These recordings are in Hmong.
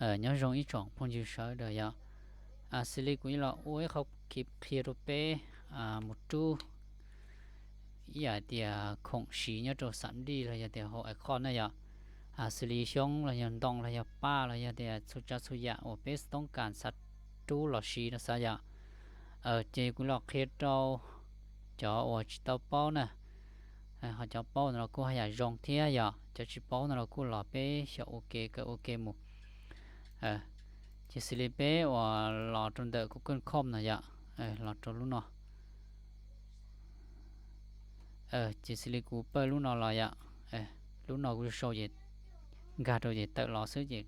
Nyob zoo ib tsoom phooj ywg sawv daws yom. Xws li kuv los ua ib qho clip qhia rau peb mus rub ib yam tias khoom siv nyob rau xam dij los yog tias hauv icon na yom. Xws li xyoob los yog ntoo los yog paj los yog tias txhua tsav txhua yam uas peb toob kas xav rub los siv no xav yom. Ces kuv los qhia rau cov uas tsis tau paub na, ho cov paub no los kuj haj yam zoo thiab yom, cov tsis paub no los kuj los peb xyaum ua ke kawm ua ke mus. Ces xws li peb uas los rau ntawm Google Chrome no yom, los rau lub no. Ces xws li kuv pawj lub no los yom, lub no kuv sau ces nkag rau ces tawm los xwb ces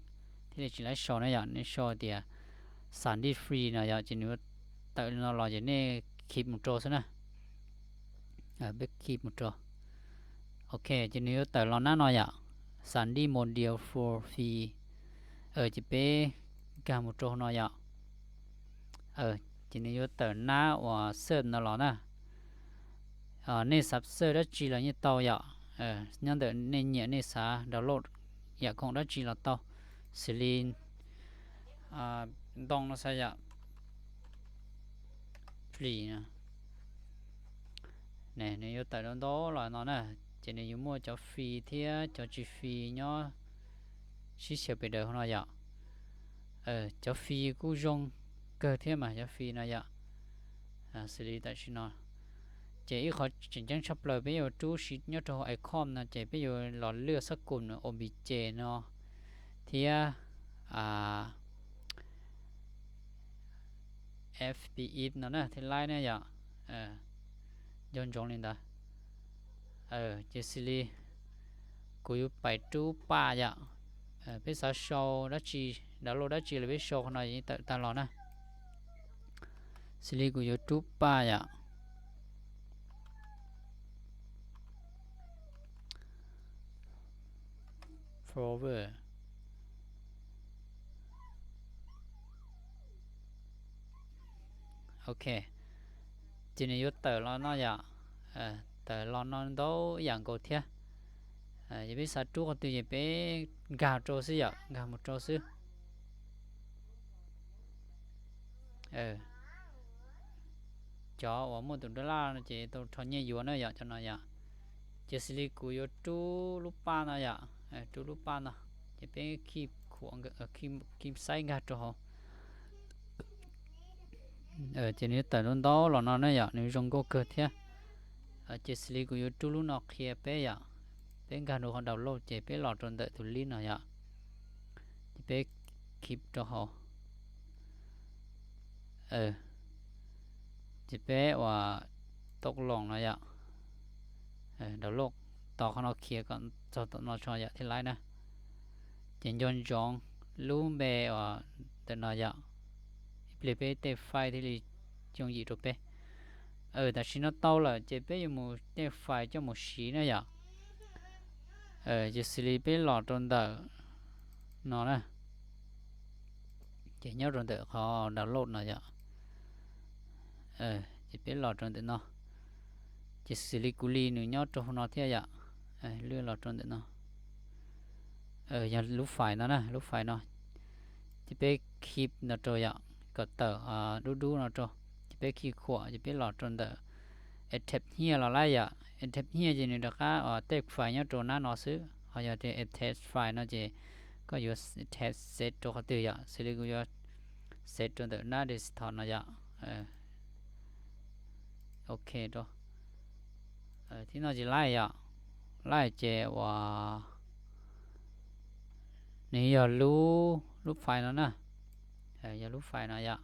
thiaj li tsis laib sau na yom. Nej sau tias xam dij free no yom, ces nws yuav tawm li no los ces nej khij mus rau xwb na. Peb khij mus rau. Ok, ces nws yuav tawm los nab no yom, xam dij module for free. Ces peb nkag mus rau no yom. Ces nws yuav tawm nab uas search no los na. Nej xav search dab tsi los yeej tau yom. Nyob ntawm nej nyiam nej xav download yam khoom dab tsi los tau, xws li ntoo no xav yom, plis no. Nws yuav tawm ntau ntau los no na, ces nws yuav muaj cov free thiab cov tsis free nyob sib xyaw pes daws hauv no yom. Cov free kuj zoo kawg thiab mas cov free no yom. Xws li tam sim no, ces ib qhov tseem ceeb tshaj plaws peb yuav rub siv nyob rau hauv icon no ces peb yuav los lwaj xab kum obj no thiab fbif no na thiaj laib na yom. Nco ntsoov li ntawd. Ces xws li kuv yuav pais rub paj yom. Peb xav sau dab tsi, download dab tsi los peb sau qhov no yeej tawm tag los na. Xws li kuv yuav rub paj yom. Forward. Ok, ces nws yuav tawm los no yom. Tawm los no ntau ib yam nkaus thiab. Ces peb xav rub qhov twg ces peb nkag rau xwb yom, nkag mus rau xwb. Cov uas muaj tus dollar no ces tau rho nyiaj yuav na yom, cov no yom. Ces xws li kuv yuav rub lub paj no yom, rub lub paj no, ces peb khij khuam, khij saib nkag rau hauv. Ces nws tawm ntau ntau los no na yom, nws zoo nkauj kawg thiab. Ces xws li kuv yuav rub lub no qhia peb yom, peb nkag rau qhov download ces peb los rau ntawm tus link no yom, ces peb khij rau hauv. Ces peb uas tau loos no yom, download, tos qhov no khiav kom txog tom no tso yom thiaj laib na. Ces nco ntsoov lub npe uas ntawm no yom, ib pliag peb tej file thiaj li yooj yim rau peb. Tam sim no tau lawm ces peb yuav mus tej file coj mus siv na yom. Ces xws li peb los rau ntawm no na, ces nyob rau ntawm qhov download no yom. Ces peb los rau ntawm no, ces xws li kuv li nws nyob rau hauv no thiab yom, lwaj los rau ntawm no. Yog lub file no na, lub file no, ces peb khij no rau yom, kom tawm dub dub no rau, ces peb khij khuam ces peb los rau ntawm attach here los lawm yom. Attach here ces nws rov qab tej file nyob rau nab no xwb, ho yog tias attach file no ces koj yuav attach save rau qhov twg yom, xws li kuv yuav save rau ntawm nab desktop no yom. Ok rau. Thib no ces laib yom, laib ces uas nws yog lub, lub file no na, yog lub file no yom.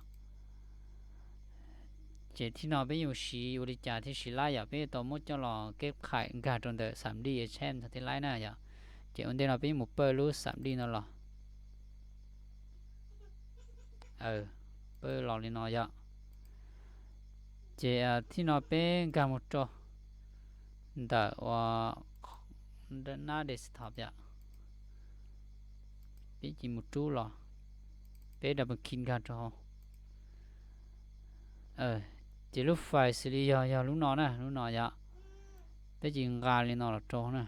Ces thib no peb yuav siv ua li cas thiaj siv laib yom, peb yuav tau muab coj los keb qhais nkag rau ntawm xam dij echem thiaj laib na yom. Ces ua ntej no peb yuav mus pawj lub xam dij no los. Pawj los li no yom. Ces thib no peb nkag mus rau ntawm uas nab desktop yom. Peb cia mus rub los, peb double click nkag rau hauv. Ces lub file xws li yog, yog lub no na, lub no yom. Peb cia nqa li no los rau na,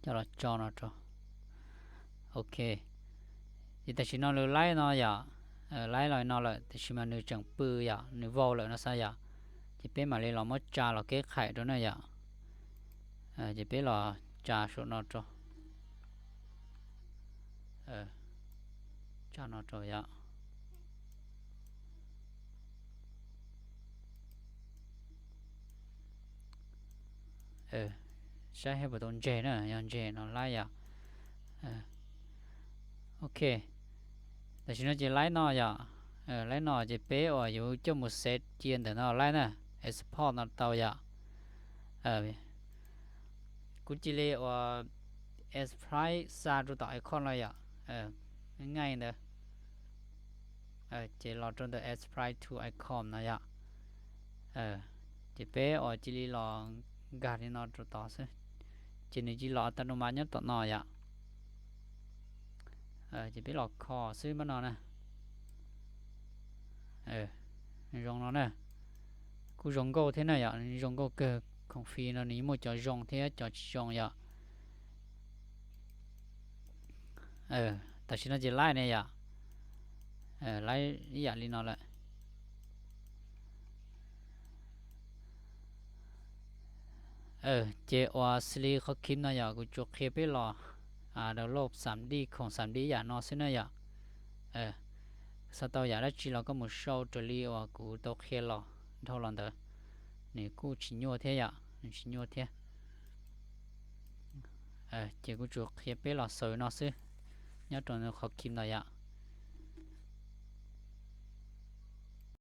coj los tso no rau. Ok, Ces tam sim no nws laib no yom, laib los no lawm, tiam sis mas nws tseem pw yom, nws vau lawm no xav yom. Ces peb mam li los muab tsa los keb qhais rau na yom. Ces peb los tsa saum no rau, tsa no rau yom. Saib seb puas tau ntseg na, yog ntseg no laib yom. Ok, tam sim no ces laib no yom. Laib no ces peb uas yuav coj mus xev cia ntawm no laib na, export no tau yom. Kuv cia li uas export xa rau tom icon no yom. Nqaij ntawd, ces los rau ntawm export to icon no yom. Ces peb uas cia li los nkag li no rau tod xwb, ces nws cia li los tau no mas nyob tom no yom. Ces peb los kho xwb mas no na. Zoo no na, kuj zoo nkauj thiab na yom, zoo nkauj kawg. Khoom fi no nws muaj cov zoo thiab cov tsis zoo yom. Tam sim no ces laib ne yom, laib ib yam li no lawm. Ces uas xws li qhov clip no yom, kuv tsuas qhia peb los download xam dij khoom xam dij ib yam no xwb na yom. Xav tau yam dab tsi los koj mus sau raws li uas kuv tau qhia los dhau los ntawd, nws kuj tsis nyuaj thiab yom, nws tsis nyuaj thiab. Ces kuv tsuas qhia peb los xaus no xwb, nyob rau qhov clip no yom.